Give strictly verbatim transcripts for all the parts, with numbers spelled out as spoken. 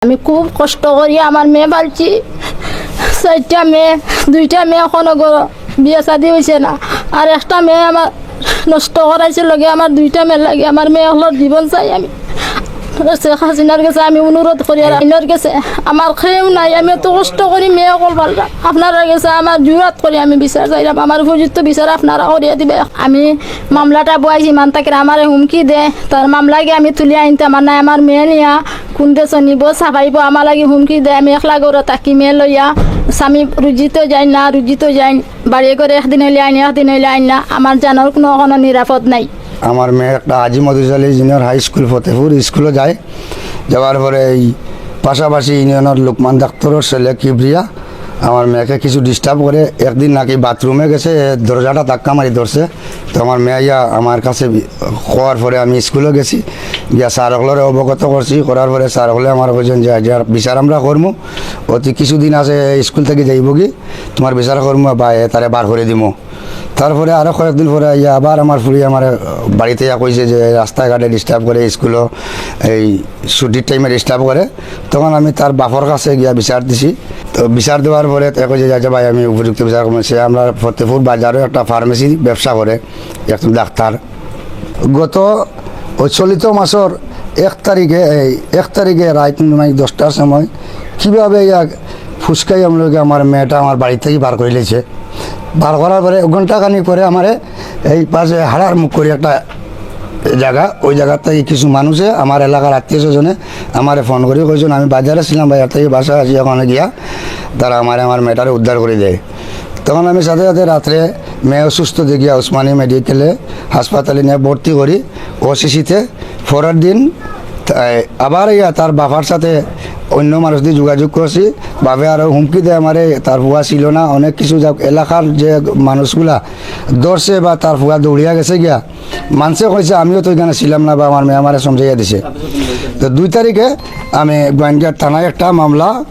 আমি খুব কষ্ট করি আমার মেয়ে পালছি, চাইরটা মেয়ে, দুইটা মেয়ে এখনো ঘরো, বিয়া শাদী অইছে না, আর একটা মেয়ে আমার নষ্ট করাইছে লগে আমার দুইটা মেয়ের লাগি। আমার মেয়ে অকলর জীবন চাই আমি। শেখ হাসিনার গেছে আমি অনুরোধ করি, আর আইনর গেছে, আমার কেউ নাই, আমি অত কষ্ট করি মেয়ে অকল পাললাম। আপনারার গেছে আমার জুরাত করি আমি বিচার চাইলাম, আমার উপযুক্ত বিচার আপনারা করিয়া দিবা। আমি মামলাটা বওয়াইছি, ইমান তাকে আমারে হুমকি দে, তার মামলা গিয়া আমি তুলিয়া আনতাম, আর নাই আমার মেয়ে নিয়া কোন দেশো নিবো, ছাপাইবো, আমার লাগি হুমকি দে। আমি একলা ঘরো থাকি, মেয়ে লইয়া, স্বামী রুজিত যাইন না, রুজিত যাইন, বাড়ি ঘরো একদিন অইলে আইন, একদিন অইলে আইন না, আমার জানর কুনু, কুনু নিরাপদ নাই। আমার মেয়ে একটা Haji Motiur Ali junior high school Fatehpur স্কুলো যায়, যাওয়ার পরে এই পাশাপাশি ইউনিয়নর লোকমান ডাক্তারর ছেলে কিবরিয়া আমার মেয়েকে কিছু ডিস্টার্ব করে। একদিন নাকি বাথরুমে গেছে, দরজাটা ধাক্কা মারি ধরছে। তো আমার মেয়ে আইয়া আমার কাছে বি-, কওয়ার পরে আমি স্কুলো গেছি, গিয়া স্যার অকলরে অবগত করছি, করার পরে স্যার অকলে আমার কইছেন যে, "আজ আর বিচার আমরা করমু, অতি কিছুদিন আছে স্কুল থাকি যাইবোগি, তুমার বিচার করমু বা এ তারে বার করি দিমু।" তারপরে আরো কয়েকদিন পরে আইয়া আবার আমার ফুড়ি আমার বাড়িত আইয়া কইছে যে রাস্তাঘাটে ডিস্টার্ব করে, স্কুলো এই ছুটির টাইমে ডিস্টার্ব করে। তখন আমি তার বাপর কাছে গিয়া বিচার দিছি। তো বিচার দেওয়ার পরে তাই কইছে যে, "আচ্ছা ভাই, আমি উপযুক্ত বিচার করমু।" সে আমরা ফতেপুর বাজারো একটা ফার্মেসি ব্যবসা করে, একজন ডাক্তার। গত ওই চলিত মাসর এক তারিখে, এই এক তারিখে রাইত মানে দশটার সময় কিভাবে ইয়া ফুসকাই আমলকে আমার মেয়েটা আমার বাড়ি থাকি বার করিলাইছে। বার করার পরে ঘন্টাখানিক পরে আমারে এই পাশে হাড়ার মুখ করি একটা জাগা, ওই জাগার থাকি কিছু মানুষে আমার এলাকার আত্মীয় স্বজনে আমারে ফোন করি কইছইন, "আমি বাজারে ছিলাম, বাজার থাকি বাসায় আসি, ওখানে গিয়া তারা আমারে আমার মেয়েটারে উদ্ধার করি দেয়।" তখন আমি সাথে সাথে রাত্রে মেয়ে অসুস্থ দেখিয়া উসমানী মেডিকেলে হাসপাতালে নিয়া ভর্তি করি ওসিসিতে। পরের দিন তাই আবার ইয়া তার বাবার সাথে অন্য মানুষ দি যোগাযোগ করছি। বাপে আরো হুমকি দেয় আমারে, তার ফুয়া ছিল না, অনেক কিছু। যাক, এলাকার যে মানুষগুলা ধরছে বা তার ফুয়া দৌড়িয়া গেছে গিয়া, মানষে কইছে আমিও তো এখানে ছিলাম না বা আমার মেয়ে আমারে সমঝাইয়া দিছে। তো দুই তারিখে আমি গোয়াইনঘাট থানায় একটা মামলা।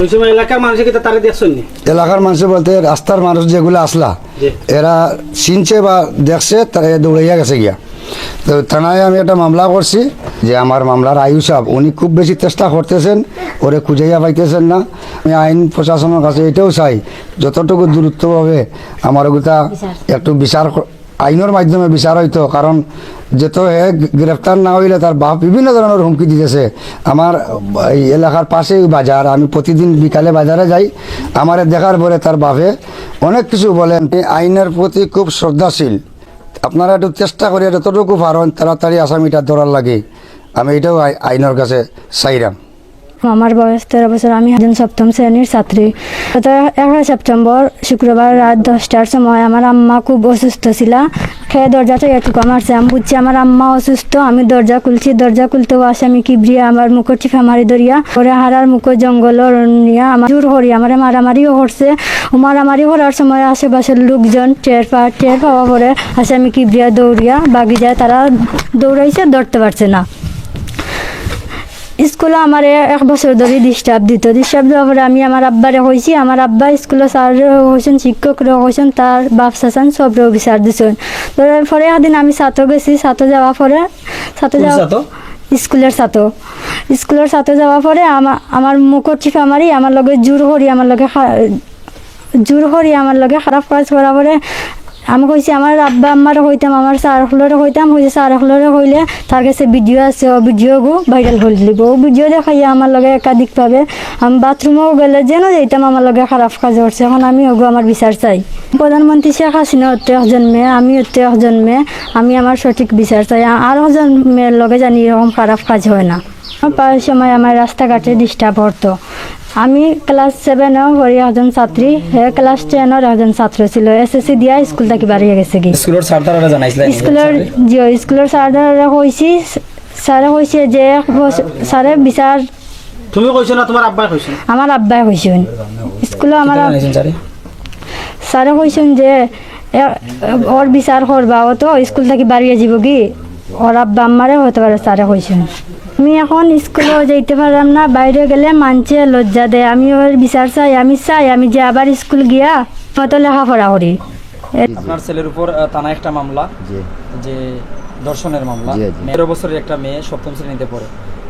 ওই সময় এলাকার মানুষে কি তা-, তারে দেখছইন নি? এলাকার মানুষে বলতে রাস্তার মানুষ যেগুলা আসলা, জি। এরা চিনছে বা দেখছে, তারা দৌড়াইয়া গেছে গিয়া। তো থানায় আমি একটা মামলা করছি যে আমার মামলার আইউ সাহেব, উনি খুব বেশি চেষ্টা করতেছেন, ওরে খুঁজাইয়া পাইতেছেন না। আমি আইন প্রশাসনের কাছে এটাও চাই, যতটুকু দ্রুতভাবে আমার ওগুলা বিচার। একটু বিচার ক-, আইনের মাধ্যমে বিচার হইতো, কারণ যেহেতু হে গ্রেফতার না হইলে তার বাপ বিভিন্ন ধরনের হুমকি দিতেছে। আমার এই এলাকার পাশেই বাজার, আমি প্রতিদিন বিকালে বাজারে যাই, আমারে দেখার পরে তার বাপে অনেক কিছু বলেন। আমি আইনের প্রতি খুব শ্রদ্ধাশীল, আপনারা একটু চেষ্টা করিয়া যতটুকু পারেন তাড়াতাড়ি আসামিটা ধরার লাগি, আমি এটাও আই-, আইনের কাছে চাইরাম। আমার বয়স তেরো বছর, আমি একজন সপ্তম শ্রেণীর ছাত্রী। গত এগারো সেপ্টেম্বর শুক্রবার রাত দশটার সময় আমার আম্মা খুব অসুস্থ ছিলা। হে দরজাটা একটু মারছে, আমি বুঝছি আমার আম্মা অসুস্থ। আমি দরজা খুলছি, দরজা খুলতেও আসামি কিবরিয়া আমার মুখো টিপা মারি ধরিয়া, পরে হারার মুখো জঙ্গল নিয়া আমার জোর করি আমারে মারামারিও করছে। ও মারামারি করার সময় আশেপাশের লোকজন টের পা-, টের পাওয়া পরে আসামি কিবরিয়া দৌড়িয়া বাগি যায়, তারা দৌড়াইছে, ধরতে পারছে না। স্কুলে আমারে এক বছর ধরি ডিস্টার্ব দিত। ডিস্টার্ব দেওয়ার পরে আমি আমার আব্বারে কইছি, আমার আব্বা স্কুলো স্যাররে কইছইন, শিক্ষকরে কইছইন, তার বাপ চাচান সবরে বিচার দিছইন। তো পরে একদিন আমি ছাতো গেছি, ছাতো যাওয়ার পরে, ছাতো কোন যাওয়া ছাতো? স্কুলের ছাতো। স্কুলের ছাতো যাওয়ার পরে আমা-, আমার মুখো টিপা মারি, আমার লগে জোর করি, আমার লগে খা-, জোর করি আমার লগে খারাপ কাজ করার পরে আমি কইছি, "আমার আব্বা আম্মারে কইতাম, আমার স্যার অকলরে কইতাম।" কইছে, "স্যার অকলরে কইলে তার কাছে ভিডিও আছে, ও ভিডিও গু ভাইরাল করি দিব।" ও ভিডিও দেখাইয়া আমার লগে একাধিকভাবে আমি বাথরুমও গেলে যেন যাইতাম, আমার লগে খারাপ কাজ করছে। এখন আমি ওগু আমার বিচার চাই। প্রধানমন্ত্রী শেখ হাসিনা হতে এক জন্মে, আমি হতে এক জন্মে, আমি আমার সঠিক বিচার চাই। আ-, আর এক জন্মের লগে জানি এরকম খারাপ কাজ হয় না। পাওয়ার সময় আমার রাস্তাঘাটে ডিস্টার্ব করতো। আমি ক্লাস সেভেনও পড়ি একজন ছাত্রী, হে ক্লাস টেনর একজন ছাত্র ছিল। এসএসসি দিয়া স্কুল থাকি বারিয়া গেছে গি। স্কুলর স্যার তারারে জানাইছিলা? স্কুলর, জি, স্কুলর স্যার তারারে কইছি, স্যারে কইছে যে এক বছর, স্যারে বিচার তুমি কইছো না, তোমার আব্বায় কইছো? আমার আব্বায় কইছইন। স্কুলে আমার কিতা আব-, জানাইছইন স্যারে? স্যারে কইছইন যে, এ, ওর বিচার করবা, ও তো স্কুল থাকি বারিয়া যাইবো গি, ওর আব্বা আম্মারে হতে পারে স্যারে কইছইন। আমি এখন স্কুলেও যাইতে পারলাম না, বাইরে গেলে মানষে লজ্জা দেয়। আমি ওর বিচার চাই, আমি চাই আমি যে আবার স্কুল গিয়া মতো লেখাপড়া করি। আপনার ছেলের উপর, আহ, থানায় একটা মামলা, জি। যে ধর্ষণের মামলা। জি, জি। তেরো বছরের একটা মেয়ে সপ্তম শ্রেণীতে পড়ে।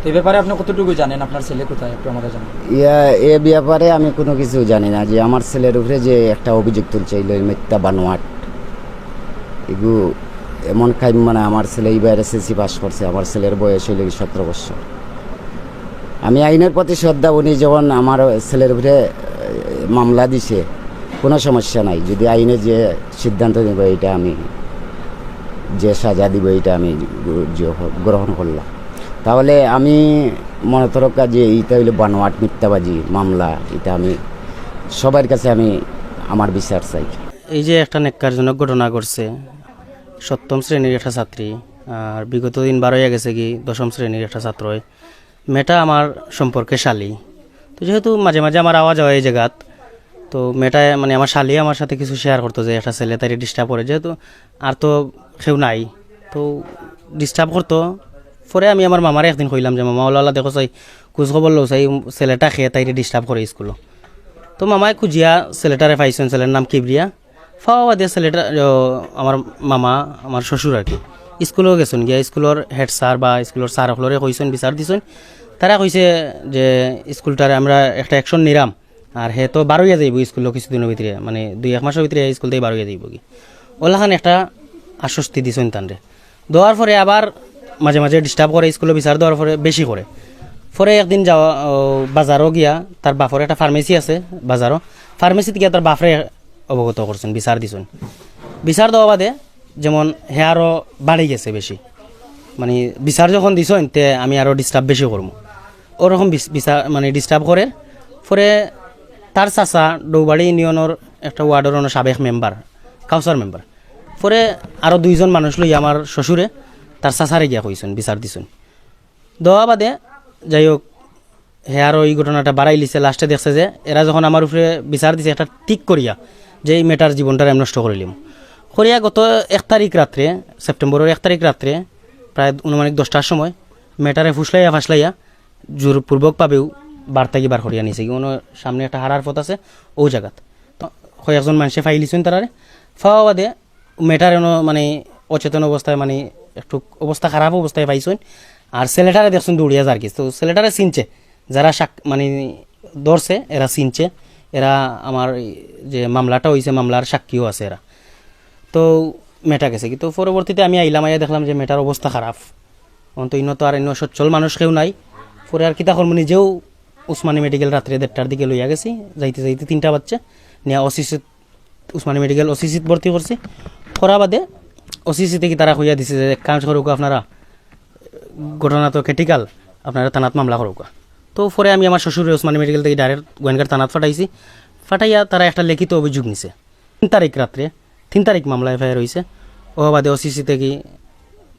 এ ব্যাপারে আপনি কতটুকু জানেন? আপনার ছেলে কোথায়, একটু আমাদের জানান। ইয়া, এ ব্যাপারে আমি কোনো কিছু জানি না, যে আমার ছেলের উপরে যে একটা অভিযোগ তুলছে, এই মিথ্যা বানোয়াট, এগু এমন কাইম, মানে, আমার ছেলে এবার এসএসসি পাস করছে, আমার ছেলের বয়স হইল কি সতেরো বছর। আমি আইনের প্রতি শ্রদ্ধা, উনি যখন আমার ছেলের উপরে এ, মামলা দিছে, কোনো সমস্যা নাই। যদি আইনে যে সিদ্ধান্ত নেবে, এটা আমি, যে সাজা দিব, এটা আমি গ্র- যে হোক, গ্রহণ করলাম। তাহলে আমি মনে তরকা যে এইটা হইলো বানোয়াট মিথ্যাবাজি মামলা, এটা আমি সবার কাছে আমি আমার বিচার চাই। এই যে একটা ন্যাক্কারজনক ঘটনা ঘটছে, সপ্তম শ্রেণীর একটা ছাত্রী, আর বিগত দিন বার হইয়া গেছে কি দশম শ্রেণীর একটা ছাত্র। মেয়েটা আমার সম্পর্কে শালি, তো যেহেতু মাঝে মাঝে আমার আওয়া যাওয়া এই জায়গাত, তো মেয়েটা, মানে, আমার শালি আমার সাথে কিছু শেয়ার করতো যে একটা ছেলে তাইরে ডিস্টার্ব করে, যেহেতু আর তো কেউ নাই, তো ডিস্টার্ব করতো। পরে আমি আমার মামারে একদিন কইলাম যে, "মামা, ওলা ওলা দেখো চাই, খোঁজ খবর লও চাই, ছেলেটা খেয়ে তাইরে ডিস্টার্ব করে স্কুলো।" তো মামায় খুঁজিয়া ছেলেটারে পাইছেন, ছেলের নাম কিবরিয়া। পাওয়া বাদে ছেলেটা, ও, আমার মামা, আমার শ্বশুর আর কি, স্কুলেও গেছেন গিয়া, স্কুলের হেড স্যার বা স্কুলের স্যার হকলরে কইছেন, বিচার দিছেন। তারা কইছে যে স্কুলটারে আমরা একটা অ্যাকশন নিলাম, আর হে তো বার হইয়া যাইব স্কুলো কিছুদিনের ভিতরে, মানে দুই এক মাসের ভিতরে স্কুল থেকে বার হইয়া যাইব কি। ওলাখান একটা আশ্বস্তি দিছেন তানরে। দেওয়ার পরে আবার মাঝে মাঝে ডিস্টার্ব করে, স্কুলে বিচার দেওয়ার পরে বেশি করে। পরে একদিন যাওয়া, ও, বাজারও গিয়া, তার বাপর একটা ফার্মেসি আছে বাজারও, ফার্মেসিত গিয়া তার বাপরে অবগত করছেন, বিচার দিছেন। বিচার দেওয়া বাদে যেমন হে আরও বাড়ি গেছে বেশি, মানে বিচার যখন দিছেন, তে আমি আরও ডিস্টার্ব বেশি করবো, ওরকম বিস- বিচার, মানে, ডিস্টার্ব করে। পরে তার চাচা ডৌবাড়ি ইউনিয়নের একটা ওয়ার্ডের অন্য সাবেক মেম্বার, কাউসার মেম্বার, পরে আরও দুইজন মানুষ লইয়া আমার শ্বশুরে তার চাচারে গিয়া কইছেন, বিচার দিছেন। দেওয়া বাদে, যাই হোক, হে আরও এই ঘটনাটা বাড়াই লিছে। লাস্টে দেখছে যে এরা যখন আমার উপরে বিচার দিছে একটা ঠিক করিয়া, যে এই মেয়েটার জীবনটা আমি নষ্ট করিলিম। করিয়া গত এক তারিখ রাত্রে, সেপ্টেম্বরের এক তারিখ রাত্রে, প্রায় আনুমানিক দশটার সময় মেয়েটারে ফুসলাইয়া ফাসলাইয়া জোরপূর্বকভাবেও বাড়ি থাকি বার করিয়া নিছে কি। ওনো সামনে একটা হারার পথ আছে, ও জায়গাত। তো কয়েকজন মানুষে পাইলিছেন তারারে, পাওয়া বাদে মেয়েটারে ওনো, মানে, অচেতন অবস্থায়, মানে, একটু অবস্থা খারাপ অবস্থায় পাইছেন। আর ছেলেটারে দেখছেন দৌড়িয়া যার কি, তো ছেলেটারে চিনছে, যারা সাক- মানে ধরছে, এরা চিনছে, এরা আমার এই যে মামলাটা হইছে, মামলার সাক্ষীও আছে এরা। তো মেয়েটা গেছে কি, তো পরবর্তীতে আমি আইলাম, আইয়া দেখলাম যে মেয়েটার অবস্থা খারাপ। অন্ত ইনো তো আর ইনো সচ্ছল মানুষ কেউ নাই। পরে আর কিতা করবো, নিজেও উসমানী মেডিকেল রাত্রে দেড়টার দিকে লইয়া গেছি, যাইতে যাইতে তিনটা বাজছে, নিয়া ওসিসি, উসমানী মেডিকেল ওসিসিত ভর্তি করছি। করা বাদে ওসিসি থেকে তারা কইয়া দিছে যে কাম করুক আপনারা, ঘটনা তো ক্রিটিক্যাল, আপনারা থানাত মামলা করুক। তো পরে আমি আমার শ্বশুরে উসমানী মেডিকেল থেকে ডাইরেক্ট গোয়েন্দার থানাত পাঠাইছি। পাঠাইয়া তারা একটা লিখিত অভিযোগ নিছে তিন তারিখ রাত্রে, তিন তারিখ মামলা এফআইআর হইছে। ও বাদে ওসিসি থেকে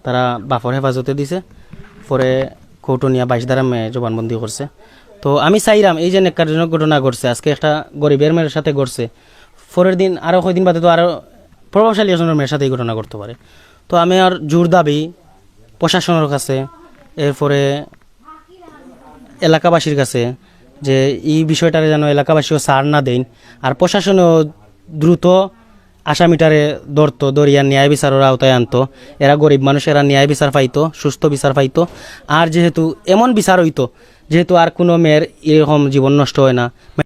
তারা বাপর হেফাজতে দিছে। পরে কোর্টও নিয়া বাইশ ধারা মে জবানবন্দি করছে। তো আমি চাইরাম, এই যে ন্যাক্কারজনক ঘটনা ঘটছে, আজকে একটা গরিবের মেয়ের সাথে ঘটছে, পরের দিন আরও কয়দিন বাদে তো আরও প্রভাবশালী একজনের মেয়ের সাথে এই ঘটনা ঘটতে পারে। তো আমি আর জোর দাবি প্রশাসনের কাছে, এরপরে এলাকাবাসীর কাছে, যে এই বিষয়টারে যেন এলাকাবাসীও ছাড় না দেন, আর প্রশাসনও দ্রুত আসামিটারে ধরতো, ধরিয়া ন্যায় বিচারের আওতায় আনতো। এরা গরিব মানুষ, এরা ন্যায় বিচার পাইতো, সুস্থ বিচার পাইতো। আর যেহেতু এমন বিচার হইতো, যেহেতু আর কোনো মেয়ের এরকম জীবন নষ্ট হয় না,